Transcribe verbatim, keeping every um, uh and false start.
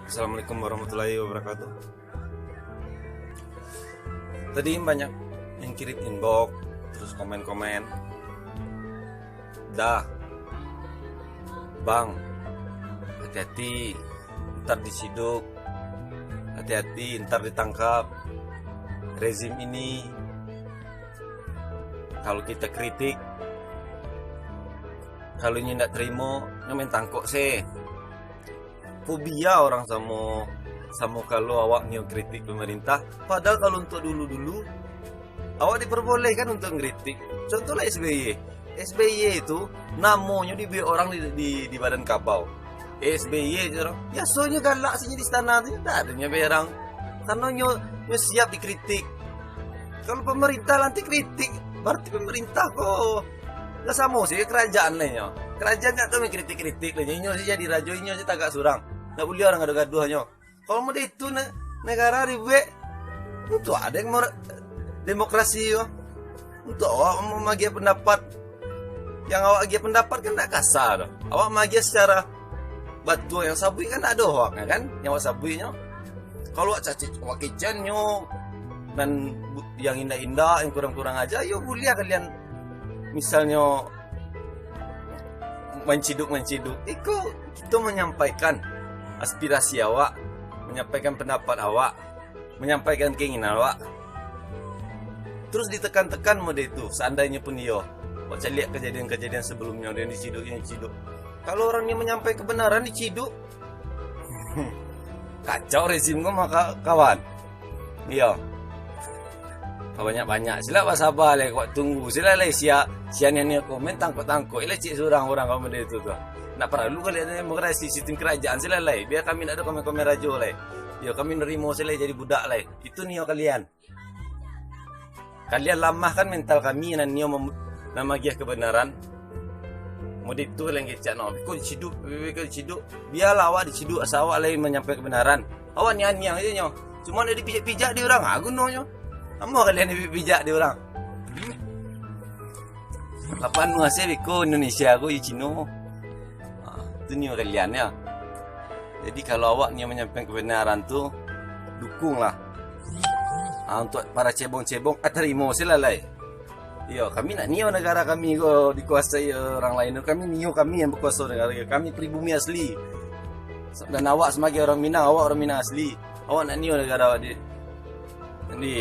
Assalamualaikum warahmatullahi wabarakatuh. Tadi banyak yang kirim inbox, terus komen-komen. Dah, bang, hati-hati, ntar diciduk, hati-hati, ntar ditangkap. Rezim ini, kalau kita kritik, kalau nyo ndak terimo, nyo main tangkok se. Fobia orang samo, samo kalau awak nyo kritik pemerintah. Padahal kalau untuk dulu-dulu, awak diperbolehkan untuk ngeritik. Contohlah S B Y. S B Y itu namonyo dibuek orang di, di, di badan kabau. S B Y itu orang, biasonyo galak sajo di istana tu, ndak ado nyo berang. Karano nyo, nyo siap dikritik. Kalau pemerintah nanti kritik, berarti pemerintah ko lah samo se kerajaan lah nyo. Kerajaan ndak tahu mengkritik-kritik lah nyo. Inyo se jadi rajo, inyo se tagak surang. Ndak buliah orang gaduah-gaduah nyo. Kalau model itu ne-, negara dibuek, untuak ado yang mer-, demokrasi ko. Untuak awak mamagiah pendapat. Yang awak agiah pendapat kan ndak kasar doh. Awak maagiah secara batua, yang sabuik kan ndak ado hoaknyo kan, yang awak sabuiknyo. Kalau awak cacik, awak kecannyo, nan bu-, yang indak-indak, yang kurang-kurang aja, yo buliah kalian misalnyo manciduk-manciduk. Iko kito manyampaikan aspirasi awak, manyampaikan pendapat awak, manyampaikan keinginan awak. Terus ditekan-tekan mode itu, seandainyo pun iyo. Awak caliak kejadian-kejadian sebelumnyo, dia diciduk, dia diciduk. Kalau orang ni manyampaikan kebenaran, diciduk. Kacau rezim ko mah, kawan. Iyo. Banyak-banyak sila basaba lai, kok tunggu sila lai sia, sia nian komen tangkok-tangkok lah cik surang urang kamu dari tu tu. Ndak paralu kalian demokrasi sistem kerajaan sila lai. Biar kami ndak ado komen-komen rajo lai. Yo kami nerimo sila jadi budak lai. Itu nio kalian. Kalian lamahkan mental kami nan nio mem-, mamagiah kebenaran. Mode itu kalian kecak no. Biko diciduk, biko diciduk. Biarlah awak diciduk, asal awak lai manyampaikan kebenaran. Awak nianiang aja nyo. Cuma nak dipijak-pijak di urang, ah, gunonyo. Amuah kalian dipijak-pijak di urang. Lapan muasai biko Indonesia ko di Cino. Ah, tu nio kalian ya. Jadi kalau awak nio manyampaikan kebenaran tu, dukunglah. Ah, untuk para cebong-cebong, ah, tarimo sila lai. Iyo, kami nak nio negara kami ko dikuasai orang lain tu. Kami nio kami yang berkuasa negara kami. Kami pribumi asli. Dan awak sebagai orang Minang, awak orang Minang asli. Awak nak nio negara awak di, di